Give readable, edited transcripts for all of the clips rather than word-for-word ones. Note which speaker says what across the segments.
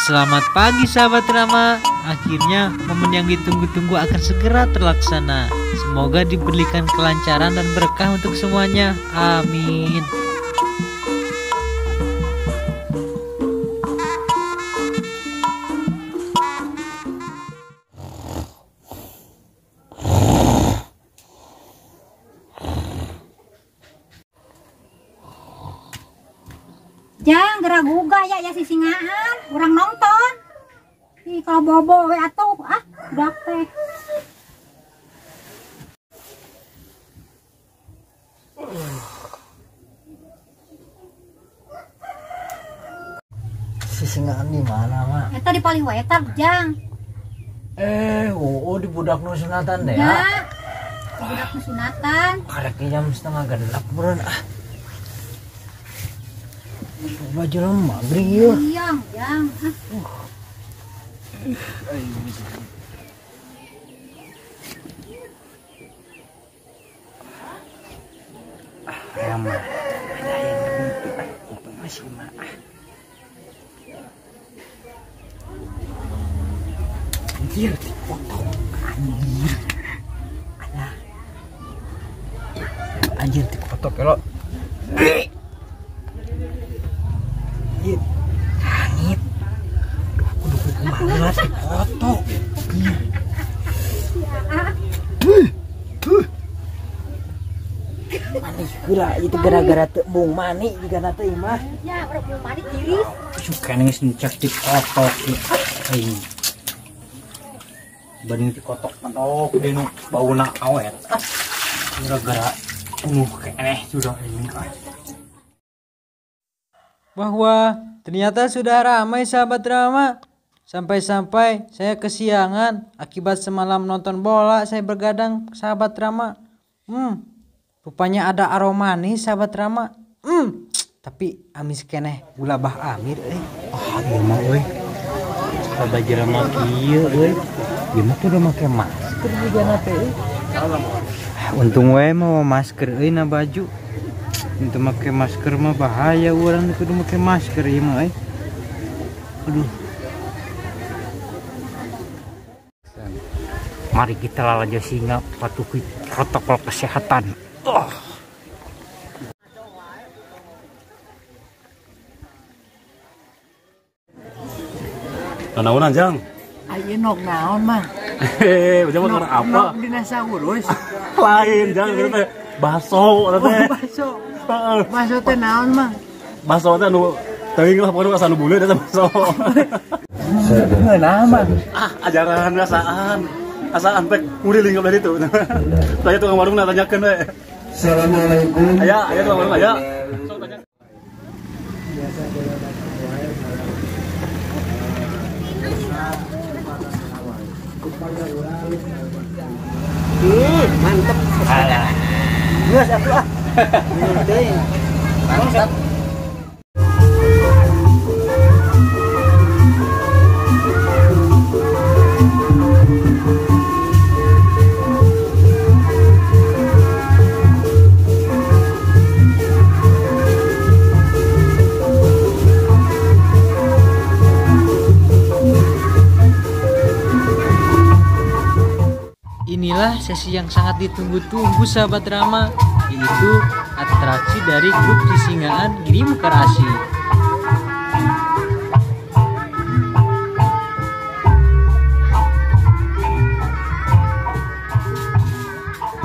Speaker 1: Selamat pagi sahabat Rama. Akhirnya momen yang ditunggu-tunggu akan segera terlaksana. Semoga diberikan kelancaran dan berkah untuk semuanya. Amin.
Speaker 2: Jang geura gugah ya ya sisingaan, urang nonton. Ih kalau bobo we atuh ah budak teh.
Speaker 3: Sisingaan di mana, Mak?
Speaker 2: Eta di paling wae eta, Jang.
Speaker 3: Oh di budak nu sunatan deh ya.
Speaker 2: Budak nu sunatan.
Speaker 3: Karek jam 5:30 beureun ah. Baju lemah, grieu.
Speaker 2: Iya, Jang.
Speaker 3: Ah, mah. Ada yang lebih ah, masih mah. Anjir, dipotong. Anjir. Alah. Anjir dipotong kalau. Langit. Duh, kudu kumaha dikotok. Mani heula itu gara-gara teu embung mani juga na teh mah.
Speaker 2: Ya, urang embung mani tiris.
Speaker 3: Suka geus ngecek dikotok. Aing. Banding dikotok mentok deui nu bauna awet. Gara-gara penuh keneh sudah aing.
Speaker 1: Bahwa ternyata sudah ramai sahabat Rama. Sampai-sampai saya kesiangan akibat semalam nonton bola saya bergadang sahabat Rama. Rupanya ada aroma nih sahabat Rama. Tapi amis keneh gula bah amir euy.
Speaker 3: Ah, ieu mah euy. Loba jelema kieu euy. Ieu mah kudu make masker juga na teh euy. Untung we mawa masker euy na baju. Untuk pakai masker mah bahaya, orang kudu pakai masker ya mah. Aduh. Mari kita lalajo singa patuhi protokol kesehatan. Oh.
Speaker 4: Naonan Jang?
Speaker 5: Ayeuna nok naon mah?
Speaker 4: Hehehe, ujang mah apa?
Speaker 5: Nok dinosaurus.
Speaker 4: Lain Jang, itu teh baso teh.
Speaker 5: Baso. Baso teh naon mah?
Speaker 4: Baso teh anu teuing lah pokona asa nu buleud eta baso.
Speaker 5: Ngeunah mah.
Speaker 4: Ah, ajaran rasaan. Asaan teh nguriling ka ditu. Tanya tukang warung tanyakeun we.
Speaker 6: Assalamualaikum.
Speaker 4: Aya, aya tukang warung aya. Sok tanya.
Speaker 3: Mantep. Alah. Geus atuh ah. Mantap.
Speaker 1: Inilah sesi yang sangat ditunggu-tunggu sahabat Rama, yaitu atraksi dari grup Sisingaan Giri Mekar Asih.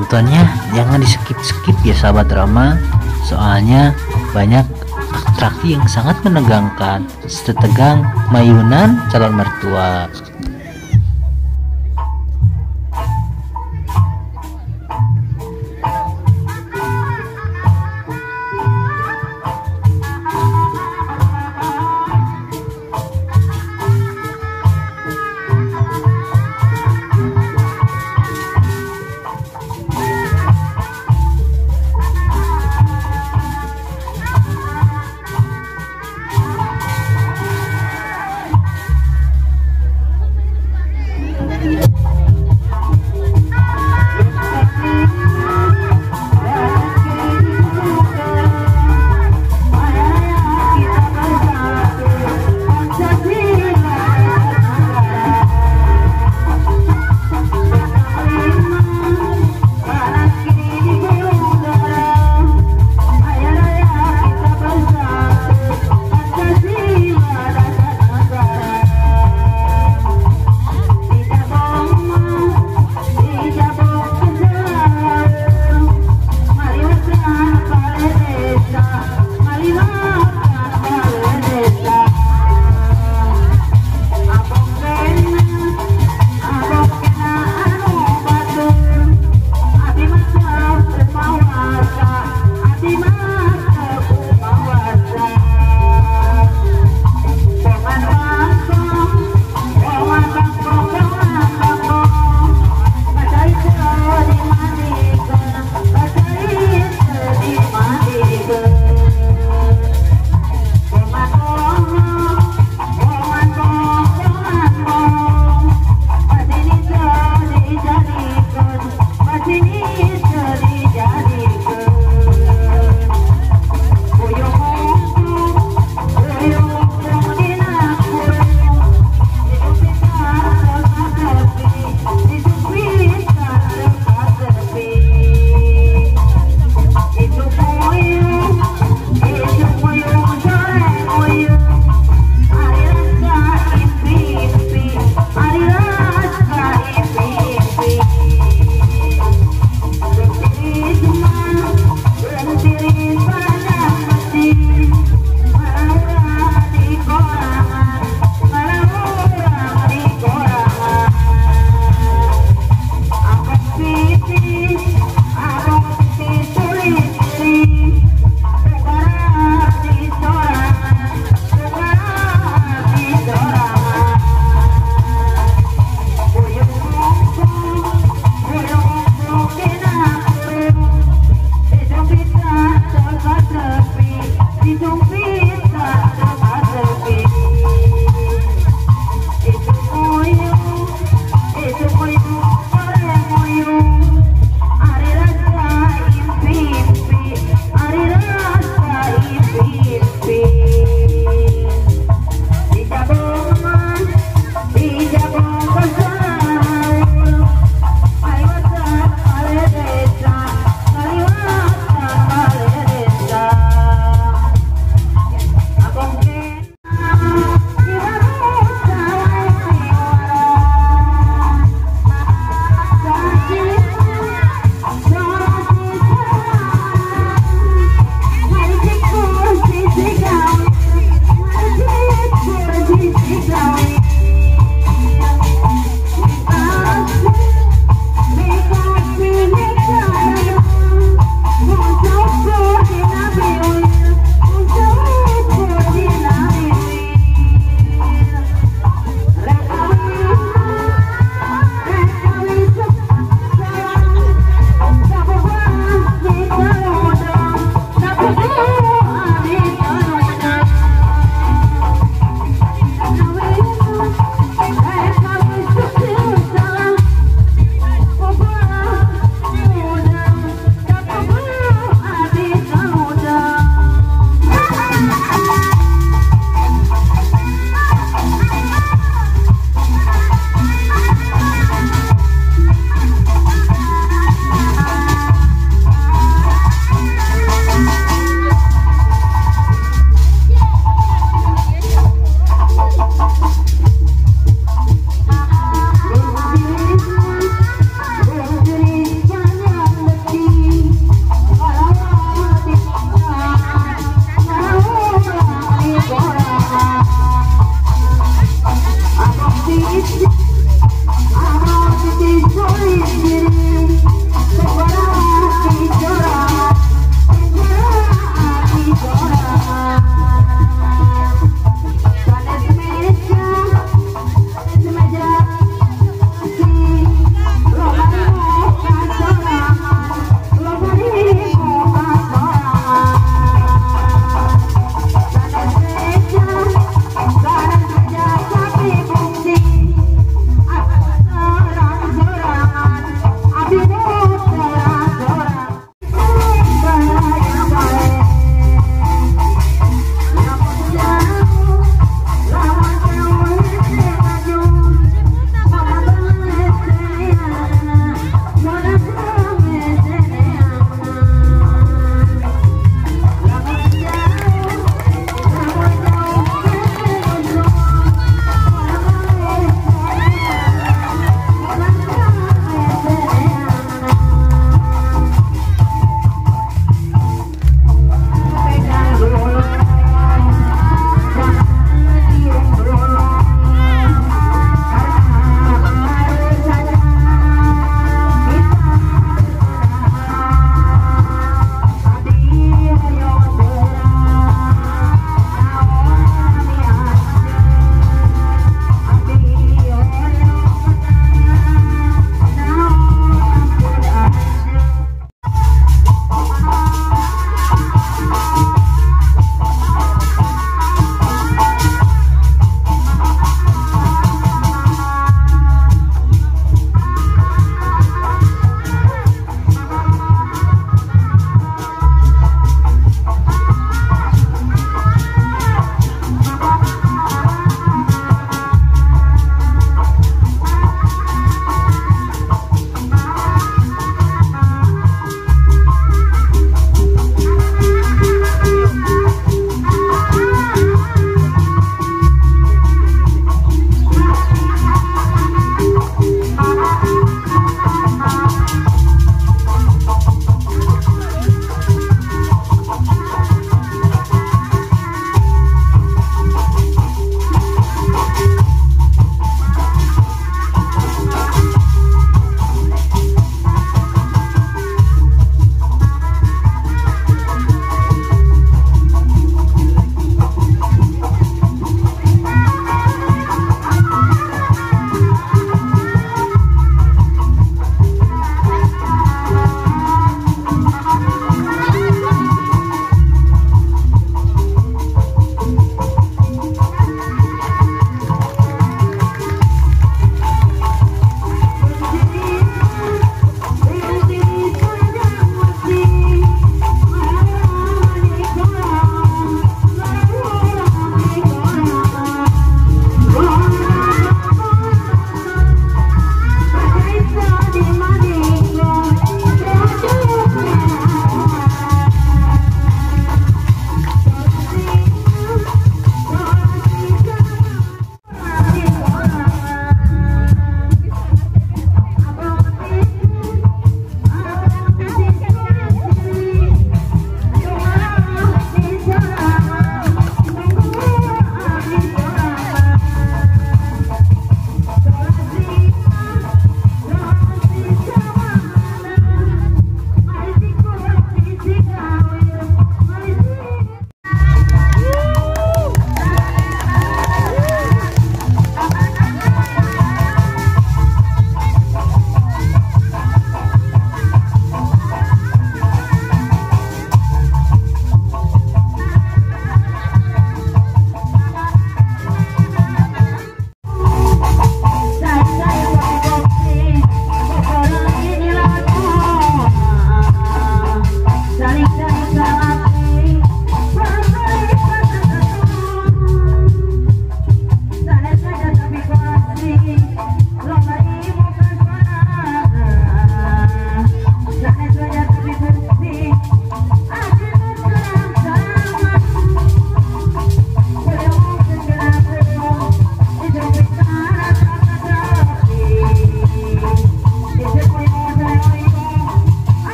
Speaker 1: Nontonnya jangan di skip-skip ya sahabat Rama, soalnya banyak atraksi yang sangat menegangkan, setegang mayunan calon mertua.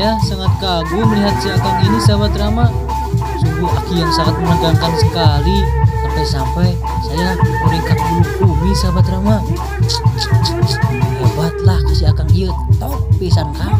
Speaker 1: Saya sangat kagum melihat si Akang ini sahabat Rama. Sungguh aki yang sangat menegangkan sekali. Sampai-sampai saya meringkak bulu kumi sahabat Rama. Hebatlah si Akang ieu, top pisan Kang.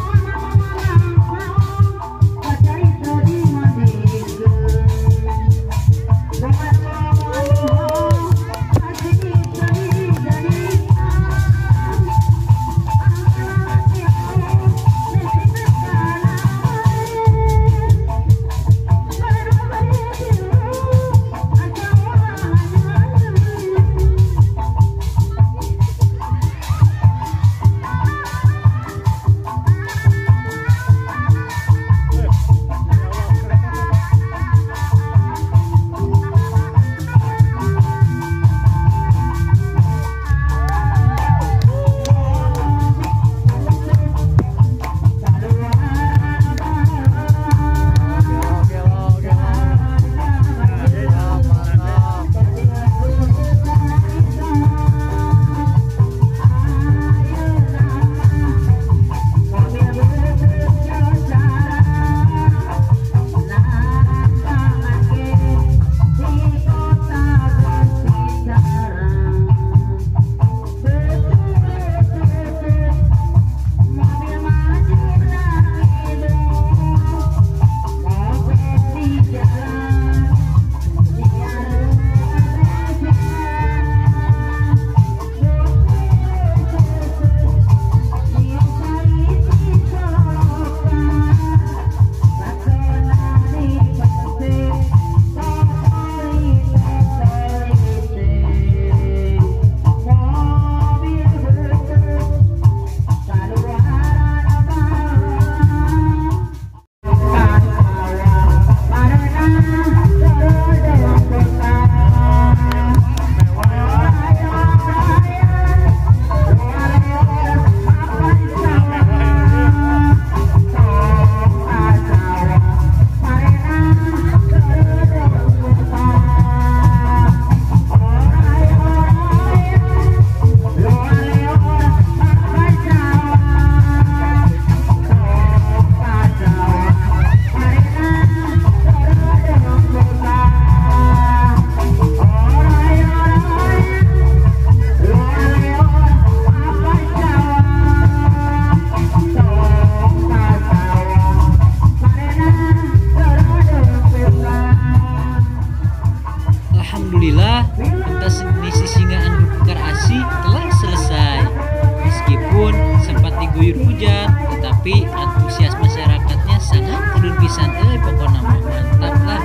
Speaker 1: Alhamdulillah, pentas seni sisingaan Duku Asih telah selesai. Meskipun sempat diguyur hujan, tetapi antusias masyarakatnya sangat kedun pisan euy, pokona mah mantap lah.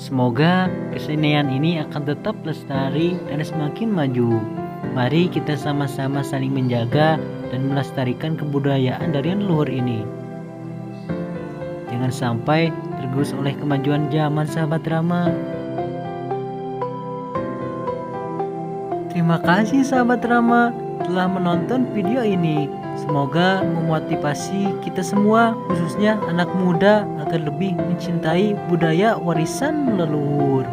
Speaker 1: Semoga kesenian ini akan tetap lestari dan semakin maju. Mari kita sama-sama saling menjaga dan melestarikan kebudayaan dari leluhur ini. Jangan sampai tergerus oleh kemajuan zaman sahabat Rama. Terima kasih sahabat Rama telah menonton video ini. Semoga memotivasi kita semua, khususnya anak muda, agar lebih mencintai budaya warisan leluhur.